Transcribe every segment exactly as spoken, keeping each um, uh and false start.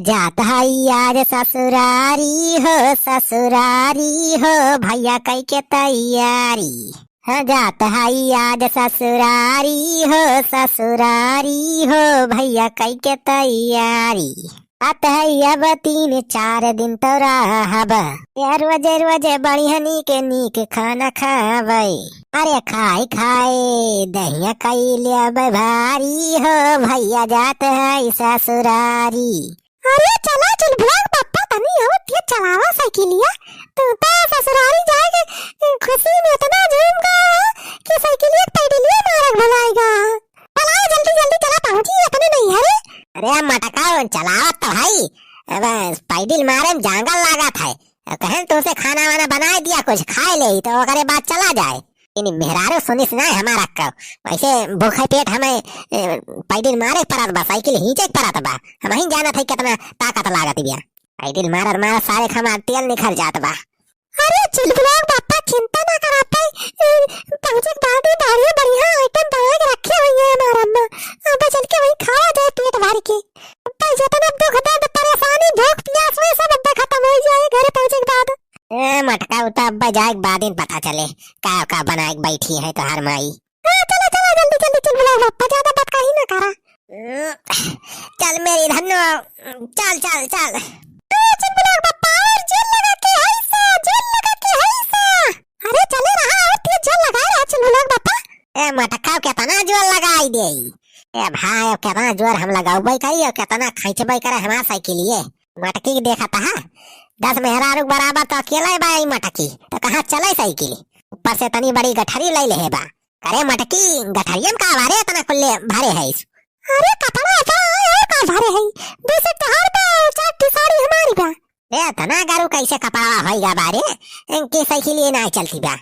जात हई आज ससुरारी हो, ससुरारी हो, भैया कई के तैयारी। हाँ, जात हई आज ससुरारी हो, ससुरारी हो, भैया कई के तैयारी। आत हई अब तीन चार दिन तो रहब, या रोजे रोजे बढ़िया नीक नीक खाना खाबै। अरे खाई खाई दहिया कई लेबै भारी हो, भैया जात हई ससुरारी। अरे चला चुलबुला के पप्पा, तनी और तेज चलावा साइकिलिया। तू तो ससुरारी जाए के खुशी में इतना झूम गया है कि साइकिलिया के पैडलिया मारे के भुलाएगा। चला जल्दी जल्दी चला, पहुंची अपने नैहरे। अरे मटका चलावत तो हई, अब पैडिल मारे में जांगर लागत है। अब कहेन तुमसे खाना वाना बनाए दिया, कुछ खाए ले तो ओकरे बाद चला जाए। इन मेहरारू सुनिस ना हमार अक्का, वैसे भूखे पेट हमें, ए, पैडिल मारे के परत बा, साइकिल हींचे के परत बा। हमहीं जानत है कितना ताकत लागत बिया। पैडिल मारत मारत सारे क हमार तेल निकल जात बा। अरे चुलबुला के पप्पा, चिंता ना करा, पै, ए, पहुंचे के बाद ही बढ़िया बढ़िया आइटम बना के रखे हुई है हमार अम्मा। अब चल के वहीं खावा जाए पेट भर के। पै जितना दुख दर्द परेशानी भूख प्यास हुई सब अब खत्म हो जाए घरे पहुंचे के बाद। ए मटका, उ तो अब्बे जाए के बाद ही पता चले का का बनाए के बैठी है तोहार माई। हाँ, चला, चला, जल्दी, जल्दी चुलबुला के पप्पा, ज्यादा बतकही ना करा। हम्म, चल मेरी धन्नो, चल, चल, चल। ए चुलबुला के पप्पा, और जोर लगा के हई सा, जोर लगा के हई सा। अरे चले रहा, और तेज जोर लगा रहा चुलबुला के पप्पा। ए मटका, कितना जोर लगाई दे। ए भाई, अब कितना जोर हम लगाउबे करी और कितना खींचबे करे हमार साइकिलिए। मटकी के देखत हा, दस मेहरारू के बराबर तो अकेले बा ई मटकी, तो कहाँ चले साइकिल? ऊपर से तनी बड़ी गठरी ले ले बा। अरे मटकी, गठरिया में का बारे इतना कुल्ले भरे है इस? अरे कपड़ा तो है, और का भरे है? दो से तोहार बा, चार टी साड़ी हमारी बा। ए, इतना गारू कैसे कपड़ा होइगा बारे? इनकी साइकिल ये ना चलती बा।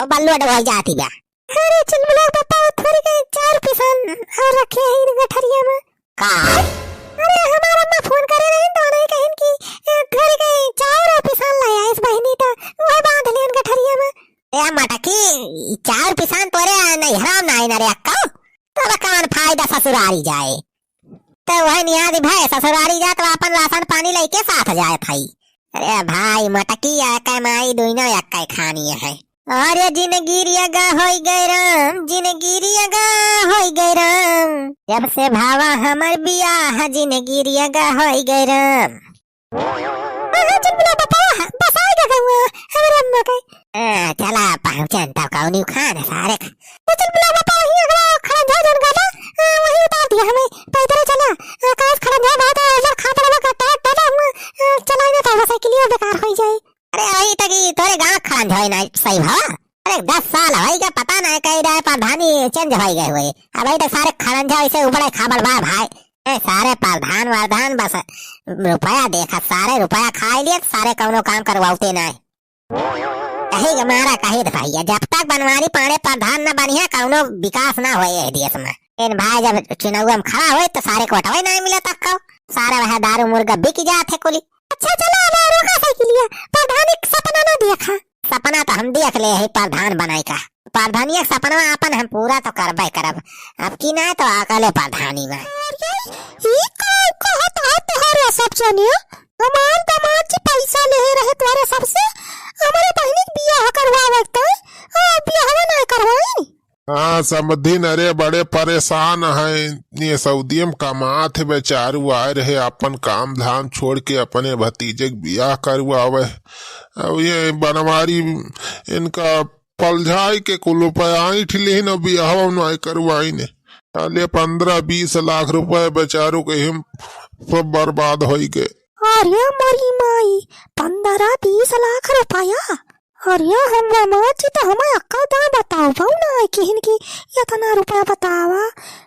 ओ बल्लू अडवाई जाती बा। अरे चुलबुला के पप्पा, थोड़ी के चाउर पिसान और रखे हैं इन गठरिया में। का? अरे हमार अम्मा फोन करे रही तो नहीं कहिन कि, ए, थोड़ी के चाउर और पिसान ले आइस बहिनी तो वो बांध लेन गठरिया में। ए मटकी, चाउर पिसान तोरे नैहरा में नहीं ना रे अक्का? तब कौन फायदा ससुरारी जाए? तो वह नियाद भाई ससुरारी जात बा, अपन राशन पानी लेके साथ जात हई। अरे भाई, मटकी आ के माई दुइनो एक्के खानी है। अरे जिनगी रियगा होई गए राम, जिनगी रियगा होई गए राम। जब से भावा हमर बियाह, जिनगी रियगा होई गए राम। हाँ, हाँ, चुलबुला बतावा, बस आएगा गौआ, हमरे अम्मा के। हाँ, चला पहुँचन तो कौनी खान सारे। तो चुलबुला बतावा, ही अगला खड़ा जा जौन गाता, हाँ, वही उतार दिया हमें, पैदल चला, हाँ, काश खड़ा जा बात है, उधर खा पड़ा हुआ, काटा, डाला हुआ, हाँ, चलाई ना तो साइकिलिया बेकार हो जाए। अरे, वही तक ही तोरे गाँव खड़ा जाए ना, सही भावा। अरे, दस साल होई गए, पता नहीं कहीं रहे, प्रधानी चेंज होई गए हुए। अब वही तक सारे खड़ा जाए, इसे उबड़े खाबड़ बा भाई। ए, सारे प्रधान वरधान बस रुपया देखत, सारे रुपया खाई लिए, सारे कौनो काम करवाते नाय। कही के मारा कही त भैया, जब तक बनवारी पांड़े प्रधान न बनिया, कौनो विकास ना होए ए देश में। इन भाई जब चुनाव में खड़ा होए तो सारे को वोटवे नाय मिले तक को, सारे वह दारू मुर्गा बिक जात है कुली। अच्छा चला, अब रोका साइकिलिया, प्रधान एक सपना ना देखा। सपना तो हम देख ले है प्रधान बनाए का। प्रधानिया के सपनवा आपन हम पूरा तो करबे करब, अब की ना तो अगले प्रधानी में। अरे, ई का कहत है तोहरे सब जने? हमार दामाद जी पैसा लेहे रहे तोहरे सबसे, हमरे बहिनी के बियाह करवावे के तय, आ बियाहवा ना करवाई। हाँ समधिन, अरे बड़े परेशान हैं, ये सऊदिये में कमात है बेचारू, आए रहे आपन काम धाम छोड़ के अपने भतीजे के बियाह करवावे। अब ये बनवारी इनका पलझाई के कुल रुपया ऐंठ लिहिन, अब बियाहवा नाय करवाइन। साले पन्द्रह बीस लाख रुपया बेचारू के हिम सब बर्बाद होई गए। अरे मोरी माई, पन्द्रह बीस लाख रुपया? अरे हम मामा जी तो हमें अक्का दाम बताओ, बहु ना है किहिन की इतना रुपया बतावा,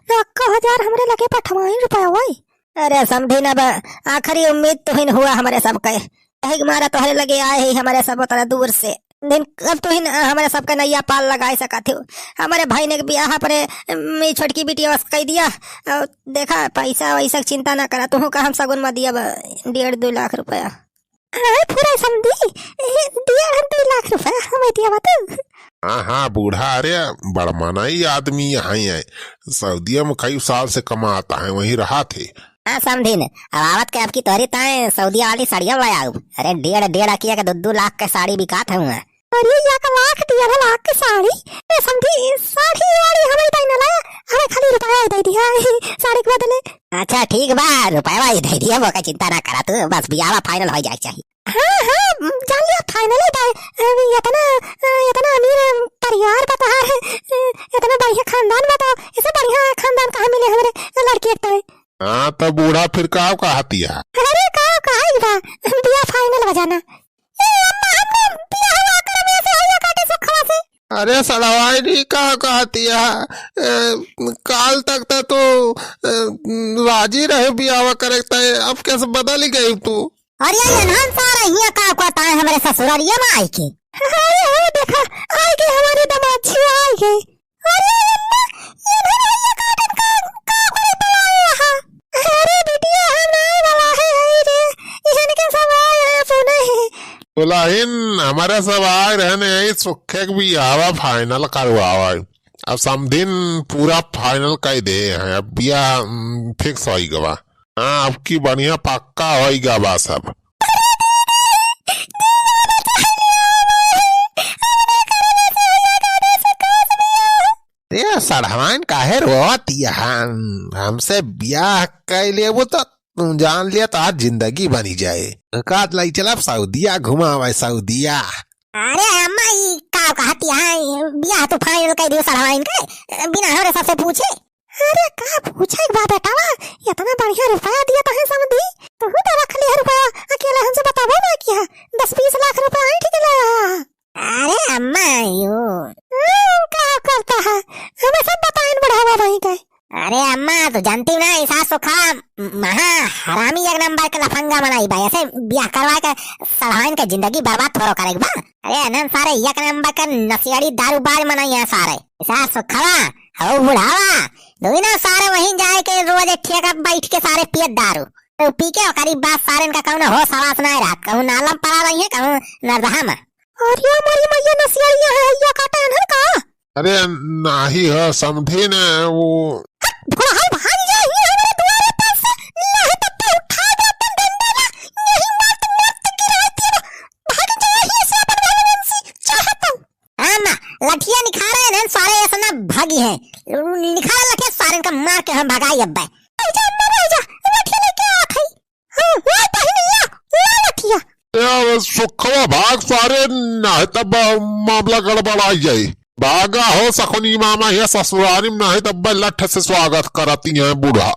ना अक्का हजार हमरे लगे पठवाइन रुपया होई। अरे समधी ना बा, आखिरी उम्मीद तुहिन हुआ हमरे सबके। यही के मारा तोहरे लगे आए ही हमरे सब उतना दूर से। दिन अब तुहिन हमरे सबके नैया पार लगाए सकत हो। हमरे भाई ने बियाह अपने, अम, ई छोटकी बिटिया बस कह दिया। और देखा, पैसा वैसा के चिंता ना करा, तुहू का हम सगुन में दिया बा, डेढ़ दो लाख रुपया। हाँ, पूरा समधी, ए, डेढ़ दो लाख रुपया हमें दिया बा तू। हाँ, हाँ, बूढ़ा, अरे, बड़ मनई आदमी यहाँ ही है। सऊदिया में कई साल से कमाता है, वहीं रहा थे। हाँ समधिन, अब आवत के अब की तोहरी ताए सऊदिया वाली साड़िया ले आउब। अरे डेढ़, डेढ़ अकिया के दू दू लाख के साड़ी बिकात हउए। अरे एक लाख, डेढ़ लाख के साड़ी? ए समधी, साड़ी वाड़ी हमें ताई ना लाया, हमें खाली रुपया ही दे दिया साड़ी के बदले। अच्छा ठीक बा, रुपया ही दे दिया, वो का चिंता ना करा तू, बस बियाह final होइ जाए के चाही। हाँ, हाँ, जान लिया, final ही बा। अ, इतना, अ, इतना अमीर, अ, परिवार बा तोहार, अ, इतना बढ़िया खानदान बा, तो इससे बढ़िया खानदान कहाँ मिले हमरे लड़की एक तो है। हाँ, तो बूढ़ा फिर का कहतिया? अरे, का कहा ही बा, बियाह final बजाना। ए, अम्मा, हमने बियाह हुआ कर, वैसे आइया काटे सुखवा से। अरे, सड़वाई नहीं का कहतिया? ए, काल तक तो तू, ए, राजी रहे बियाह करे, तय अब कैसे बदल गई तू? अरे ये नहन सारा हियाँ का कहता है हमरे ससुरारिया में आई के? अरे हो देखा, आई के हमारे दामाद जी आई के। अरे अम्मा, ये नहन हियाँ का टन का, का करे बुलाए यहाँ? अरे बिटिया, हम नहीं वाला है, है रे, इहन के सब आए हैं सुने हैं। दुल्हन, हमारे सब आए रहने यही सुखे के बियाह final करवावा। अब समधिन पूरा final कर दे हैं, अब बियाह, उम, fix होइ गवा। हाँ, अब की बढ़िया पक्का होइ गवा सब। ए, सड़हवाइन काहे रोवत यहन? हमसे बियाह कर लेबू तो तू जान लिया, तोहार जिंदगी बनी जाए। कात लाई चलब सऊदिया घुमावे, सऊदिया। अरे अम्मा, ई का कहत यहाँ? बियाह तू final कर दियो सड़हवाइन के, बिना हमरे सबसे पूछे। अरे का पूछे के बा बेटावा, इतना बढ़िया रुपया दिया तहे समधी, तू तो रख लिया रुपया, अकेले हमसे बताबो ना किया, दस बीस लाख रुपया ऐंठ के लाया। अरे अम्मा, यो। हम्म, का करता है, हमें सब बताइन बुढ़ावा भाई के। अरे अम्मा, तू जानती ना, ऐसा सुखा महा हरामी एक नंबर के लफंगा बनाई बा, ऐसे बियाह करवा के सड़हवाइन के जिंदगी बर्बाद थोड़ो करे के बा। अरे अनन सारे एक नंबर के नसियाड़ी दारूबाज मनई है सारे। सार सुखवा, हो बुढ़ावा, दोई ना सारे वहीं जाए के रोज एक ठेका बैठ के सारे पियत दारू। तो पी के ओकरी बाद सारे इनका कौनो होश हवास ना रहत, कहूँ नालम पड़ा रही है, कहूँ नरदहा में। अरे मोरी मैया, नसियाड़िया है, या काटा अनहन का? अरे नाही है, समधी ने वो। हट, बुढ़ाई भाग जाए, ये हमारे दुआरे पर से, नहीं तो तू उठा दे अपन डंडा ला, नहीं मार तो मौत तक की राय दिए, भाग जाए, ये से अपन वाले दिन से चाहत हूँ। हाँ माँ, लठिया निखारे इन्हन सारे ऐसा ना भागी हैं। निखारे लठिया सारे इनका मार के हम भगाई अब। रह जा, अम्मा, रह जा, लठिया लेके आ खाई। हाँ, ला बहिनिया, ला लठिया। ए, सुखवा भाग सारे, नाहीं तब मामला गड़बड़ा जाए। भागा हो सकुनी मामा, ये ससुरारी में नाहीं तब लठ से स्वागत करती हैं बूढ़ा।